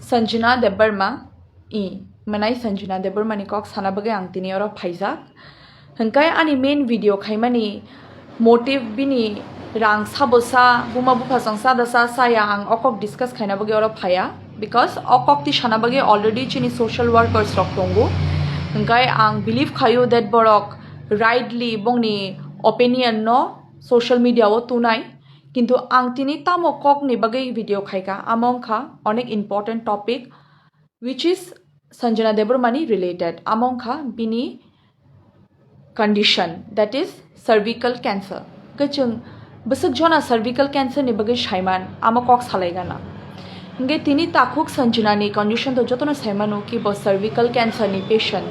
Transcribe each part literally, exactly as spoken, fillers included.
Sanjana Debbarma, i, mwnai Sanjana Debbarma ni kok sana bagwi ang tini oro phaijak. Hwnkhe ani main video khaimani motive bini rang sabo sa, buma bupha chwng sa da sa, saya ang o kok discuss khaina bagwi oro phaiya. Because o kok ti sana bagwi already chini social workers rok tongo. Hwnkhe ang believe khaio that borok rightly bongni opinion no social media o tunai. Kintu ang tini tamo kok ni bagwi video khaika, amo wngkha onek important topic, which is Sanjana Debbarma ni related. Amo wngkha bini condition, that is cervical cancer. Hwnkhe chwng bwswk jona cervical cancer ni bagwi saiman, amo kok salai gana. Hwnkhe tini takhuk Sanjana ni condition to jotono saimano ki bo cervical cancer ni patient.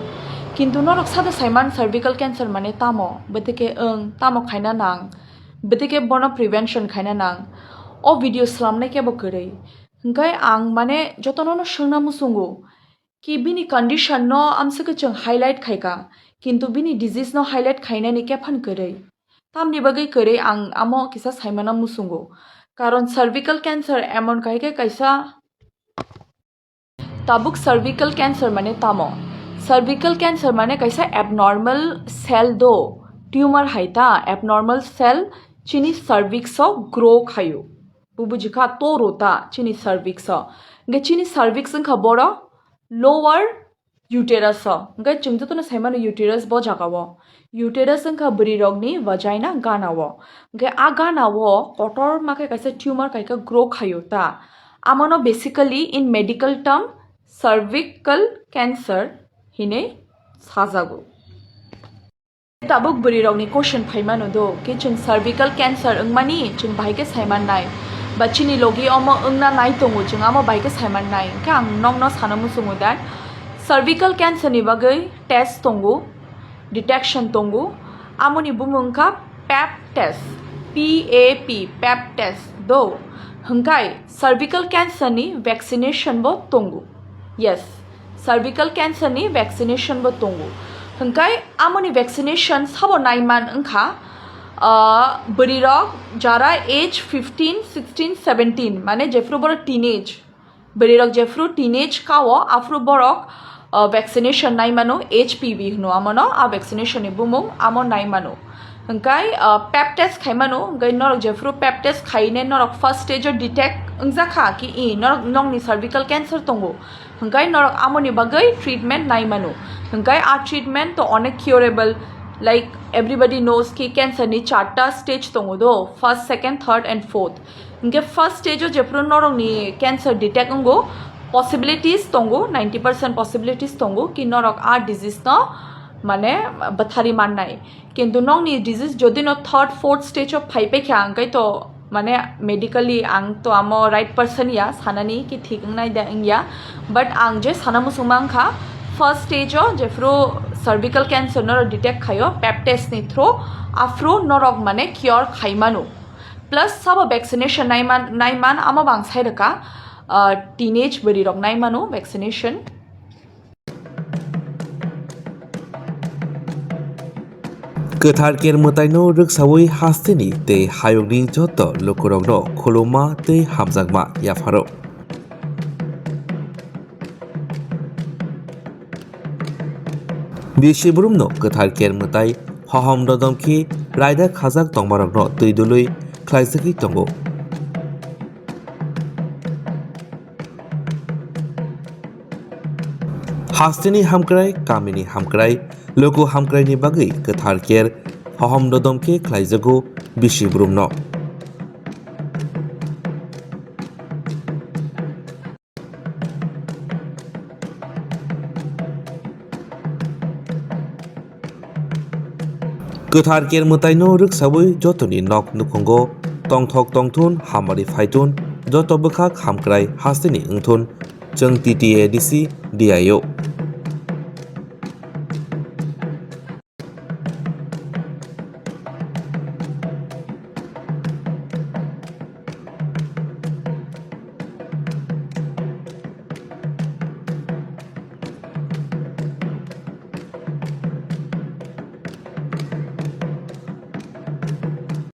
Kintu norok sada saiman cervical cancer mane tamo, bwtwkhe wng, tamo khaina nang, bwtwkhe bono prevention khaina nang. O video slamnai kebo kwrwi. Hwnkhe ang mane jotono no swngna muchungo ki bini condition no amswkhe chwng highlight khaika, kintu bini disease no highlight khainani kephan kwrwi. Tamni bagwi kwrwi ang amo kisa saimana muchungo. Karon cervical cancer emon kaike kaisa Tabuk cervical cancer mane tamo? Cervical cancer mane kaisa abnormal cell do, tumor hai ta, abnormal cell chini cervix o grow khaio. Bo bujikha toro ta chini cervix o. Hwnkhe chini cervix wngkha boro lower uterus o. Hwnkhe chwng jotono saimano uterus bo jaga o. Uterus wngkha bwrwi rokni vagina gana o. Hwnkhe a gana o kotor ma khe kaisa tumor kaika grow khaio ta. Amano basically in medical term cervical cancer hinwi sajago. Tabuk bwrwi rokni question phaimano do, ki chwng cervical cancer wngmani chwng bahai khe saimannai, ba chini logi omo wngna nai tongo, chwng amo bahai khe saimannai. Hwnkhe ang nokno sana muchungo that cervical cancer ni bagwi test tongo, detection tongo, amoni bumung wngkha pap test, P A P, pap test do. Hwnkhe cervical cancer ni vaccination bo tongo. Yes, cervical cancer ni vaccination bo tongo. Hwnkhe amoni vaccination sabo naiman wngkha, ah, bwrwi rok jara age fifteen, sixteen, seventeen, mane jephru boro teenage, bwrwi rok jephru teenage kao aphru borok, ah, vaccination naimano, H P V hwno amono, a vaccination ni bumung amo naimano. Hwnkhe, ah, pap test khaimano, hwnkhe norok jephru pap test khaine norok first stage o detect wngjakha ki i norok nokni cervical cancer tongo. Hwnkhe norok amoni bagwi treatment naimano. Hwnkhe a treatment to onek curable, like everybody knows ki cancer ni charta stage tongo do, first, second, third and fourth. Hwnkhe first stage o jephru norokni cancer detect wngo, possibilities tongo, ninety percent possibilities tongo ki norok a disease no mane bwthari mannai. Kintu nokni disease jodi no third, fourth stage o phai paikha, hwnkhe to mane medically ang to amo right person ya sanani ki thik wngnai da wngya, but ang je sana muchung mankha first stage o jephru cervical cancer norok detect khaio pap test ni through, aphru norok mane cure khaimano. Plus sabo vaccination naiman, naiman amo bang sai rwkha, ah, teenage bwrwi rok naimano vaccination. Kwthar Ker mwtaino rwksawi hasteni tei hayungni joto lukurokno khuluma tei hamjakma yapharo. Bisi Brumno Kwthar Ker mwtai hohom dodom khe raida khajak tongmarokno twi dului khlaijagwi tongo. Hasteni hamkrai, kamini hamkrai, luku hamkraini bagwi Kwthar Ker hohom dodom khe khlaijago Bisi Brumno. Kwthar Ker mwtaino rwksawi jotoni nok nukhungo tongthok tongthun, hamari phaithun, joto bwkhak hamkrai hasteni wngthun, chwng T T A D C D I O.